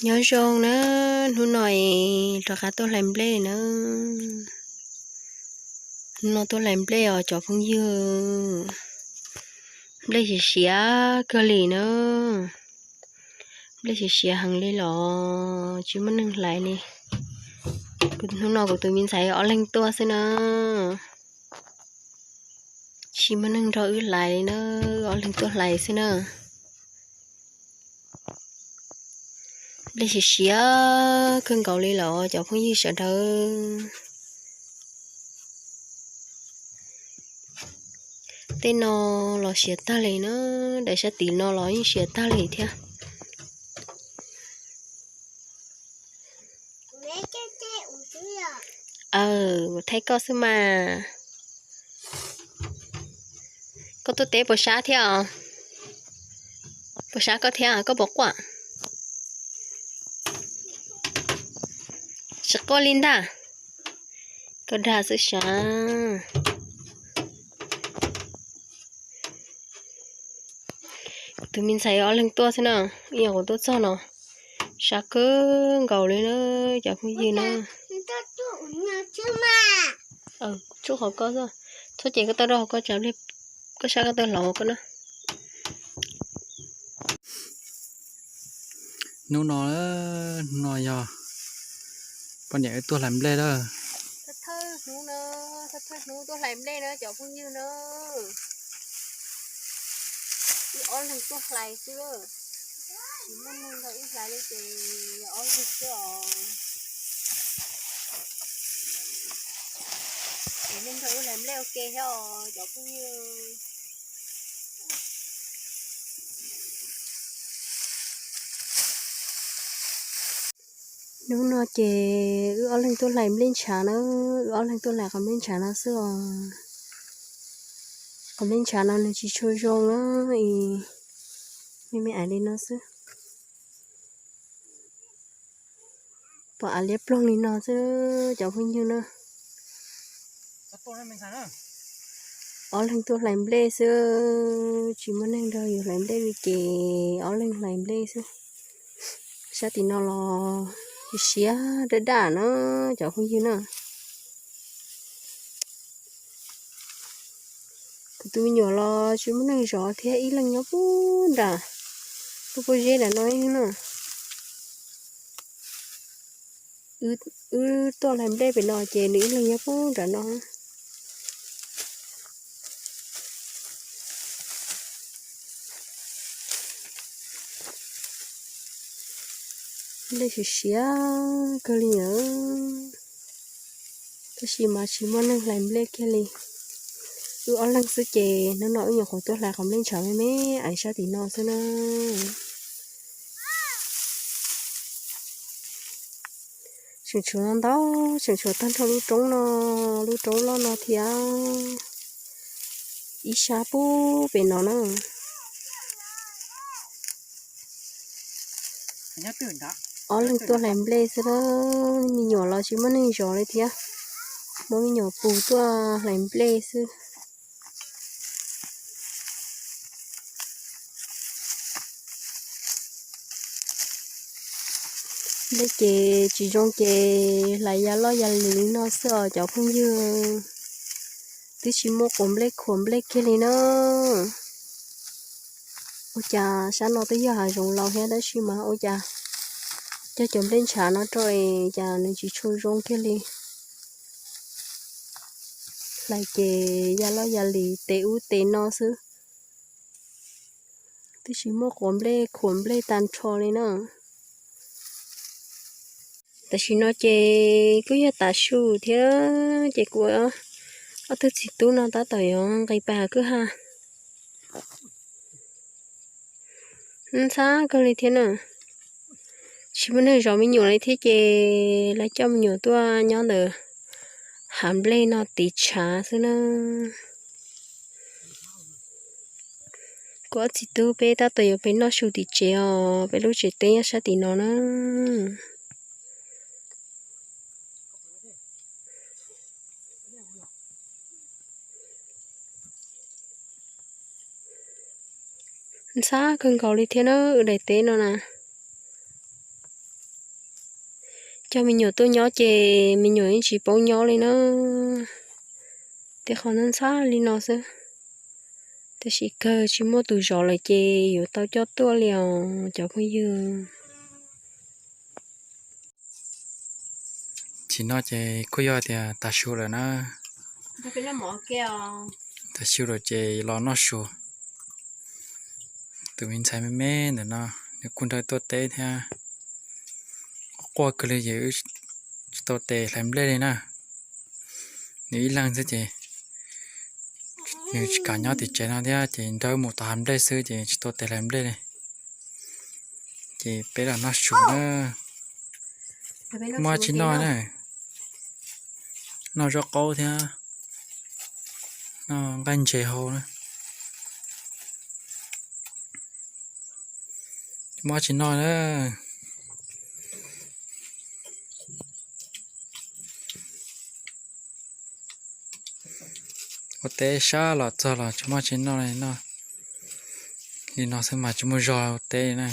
Nyob zoo na, hnub no es rov qab tuaj hlais nplej na. Hnub no tuaj hlais nplej os cov phooj ywg. Nplej siav siav kawg li na. Nplej siav siav heev li los tsis muaj neeg hlais li. Hnub no kuv tus me ntxhais ob leeg tuaj xwb na. Tsis muaj neeg nrog wb hlais li na, wb ob leeg tuaj hlais xwb na. Nplej siav siav kawg nkaus li los cov phooj ywg sawv daws. Tej no los siav tag li na, daim sab tim no los yeej siav tag li thiab. Aw, thaij koj xwb mas. Koj tuaj teb puas sab thiab os? Puas sab koj thiab, koj puas quaj? Tsis quaj li ntag. Koj dag xwb sav. Kuv tus me ntxhais ob leeg tuaj xwb na, ib yam kuv tuaj txog no. Sab kawg nkaus li na, cov phooj ywg na. Tsuj qhov koj, txhob ces koj tau rau hauv koj tsav nplej, koj sab koj tau hlauv koj na. Hnub no, hnub no yog poj niam wb tuaj hlais nplej lawm. Thawj hnub no, thawj hnub tuaj hlais nplej na cov phooj ywg na. Wb ob leeg tuaj hlais xwb, tsis muaj neeg nrog wb hlais li ces ob leeg xwb os. Ces nej nrog wb hlais nplej ua ke thiab os cov phooj ywg. Hnub no ces wb ob leeg tuaj hlais nplej ntshav na, wb ob leeg tuaj hlais qhov nplej ntshav no xwb os. Qhov nplej ntshav no nws tsis tshua zoo na, es me me ais li no xwb. Pom av liab ploog li no xwb cov phooj ywg na. Ob leeg tuaj hlais nplej xwb, tsis muaj neeg nrog yus hlais nplej li ces ob leeg hlais nplej xwb. Sab tim no los siav daj daj na cov phooj ywg na. Kuv tus me nyuam los tsis muaj neeg zov thiab, ib leeg nyob puag nram lub pob zeb nram no na. Wb tuaj hlais nplej pem no ces nws ib leeg nyob puag nram no. Nplej siav siav kawg li na, tab sis mas tsis muaj neeg hlais nplej kiag li. Wb ob leeg xwb ces hnub no wb nyuam qhuav tuaj hlais qhov nplej ntshav me me ais sab tim no xwb na. Tseem tshuav ntau, tseem tshuav tag nrho lub roob no, lub roob loj no thiab ib sab puag pem no na. Ob leeg tuaj hlais nplej xwb na, me nyuam los tsis muaj neeg zov li thiab, muab me nyuam pus tuaj hlais nplej xwb. Nplej ces tsis zoo ces hlais ya loj ya lis no xwb os cov phooj ywg. Twb tsis muaj quav nplej khuam nplej kiag li na. Ua cas sab no twb yog hav zoov laus thiab tab sis mas ua cas cog cov nplej ntshav no rau es cas nws tsis tshua zoo kiag li. Hlais ces ya loj ya lis tes ub tes no xwb. Twb tsis muaj quav nplej khuam nplej tag nrho li na. Tam sim no ces kuj yog tav su thiab ces kuv ob tug txiv tub no tab tom yuav nqis pas kwj ha. Ntxhab kawg li thiab na. Tsis muaj neeg zov me nyuam li thiab ces lawv coj me nyuam tuaj nyob ntawm hav nplej no tiv tshav xwb na. Kuv ob txiv tub peb tab tom yuav pem noj su tim tsev os, peb lub tsev teb nyob sab tim no na. Ntxhab kawg nkaus li thiab na, wb daim teb no na. Coj me nyuam tuaj nyob ces me nyuam yeej tsis paub nyob li na. Tej qhov ntxhab ntxhab li no xwb, tab sis kawg tsis muaj tus zov lawm ces yuav tau coj tuaj li os cov phooj ywg. Tsis no ces kuj yog tias tav su lawm na. Tav su lawm ces los noj su. Tus me ntxhais me me ntawm no, nws kuj nrog tuaj teb thiab. Quaj quaj kawg li ces wb tsis tau tes hlais nplej li na. Nws ib leeg xwb ces nws tsis kam nyob tim tsev no thiab ces nrog wb mus tom hav nplej xwb ces tsis tau tes hlais nplej li. Ces peb los noj su na. Muab tsis noj na. Noj zaub qaub thiab noj nqaij ntses hau na. Muab tsis noj na. Ua teb sab los txog los tsis muaj tsis noj li no. Li no xwb mas tsis muaj zog ua teb li na.